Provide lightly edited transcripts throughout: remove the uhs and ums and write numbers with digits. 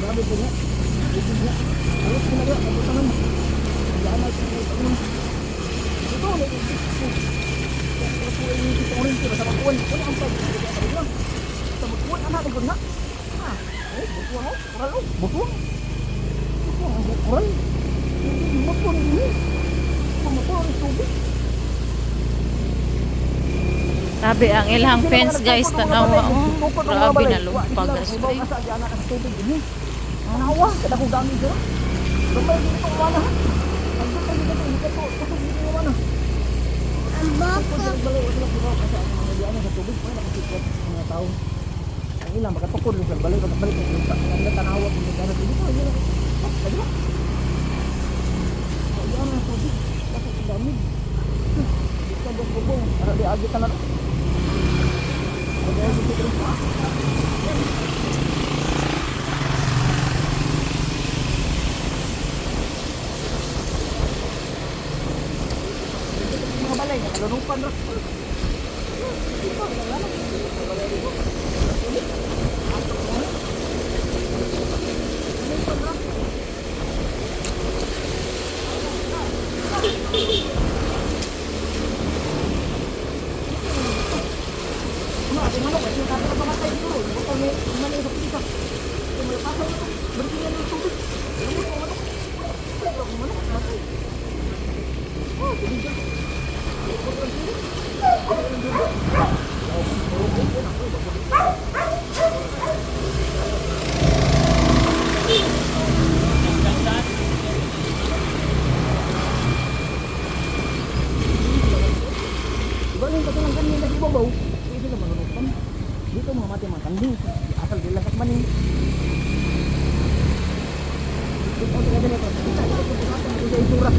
Grabe po niya. Ito niya. Ayos ko na ba? Ang tangan. Yan ay tangan. Ito na ito. Ito rin ito sa magkuan. Wala ang pag. Sa magkuan ana ko na. Ah, eh butuan oh, kural oh, butuan. Butuan ang kural. Hindi mo po ni. Pumutuan ang tubig. Grabe ang ilang fence, guys, tanawa oh. Grabe na lumpag as eh. Asa di anak ang tubig ini. Tanawa, kada ko gamit dira. Gamay dito ko wala. Ang dito dito dito ko kusog dito wala. Ang baka. Balay wala ko kasi ang mga diyan sa tubig wala makikita mga tao. Ang ilang makatukod sa balay balik ang lupa. Ang tanawa kung nagana tubig ko yun. Lagi ba? Ayan ang tubig. Kasi ang dami. Dito ang bubong. Para di agi tanan. Ada dito pa. Mga balay, nakalunupan ra. Ano, ate manok, kasi yung kata pamatay siguro. Yung butang may manay sa pisa. Yung may pasaw na to, berhenti ng tubig. Lumot ang manok. Wala ba akong manok? Matay. Oh, tubig dyan. Lumot ang tubig. Lumot ang tubig. Diba yung katulong kami nag ibabaw, hindi sila manunukan. Dito mga mati mga kanding, asal dila sa maning. Dito sila ganito, kita dito sa bukatan, dito sa isura.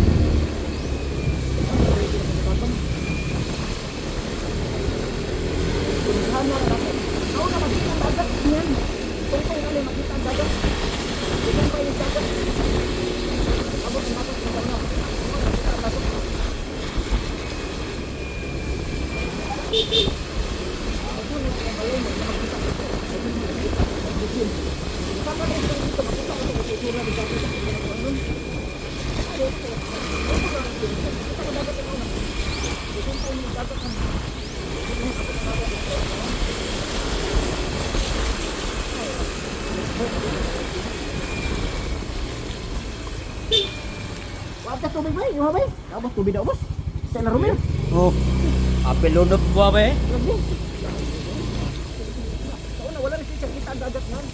Ako na makita ang dagat niyan. Tungtong na lang makita ang dagat. Dito pa yung dagat. Abot ang dagat ng dagat. Makita ang dagat. Wag ka tubig bay, yung bay. Tapos tubig na ubos. Sa na rumil. Oh. Apel lunod ba ba eh? Lagi. Sa una wala rin siya kita ang dagat nan.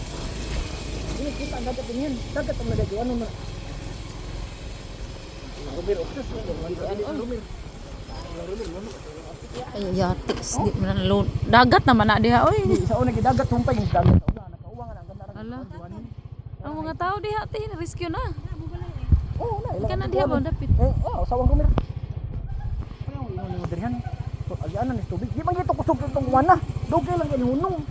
Hindi kita ang dagat din yan. Dagat ang nagagawa ano na. Rumil, obses na. Rumil. Rumil, ano? Ay, yatiks di man na dagat naman na diha oy. Sa una gidagat humpay yung dagat sa una nakauwa nga ang ganda ra. Ala. Ang mga tao diha te, rescue na. Oo, na. Ka na diha ba dapit. Eh, oh, sawang rumir. Ano yung ingon mo dirihan? So, agianan ni tubig. Di man gito kusog itong wana. Dugay lang kini hunong.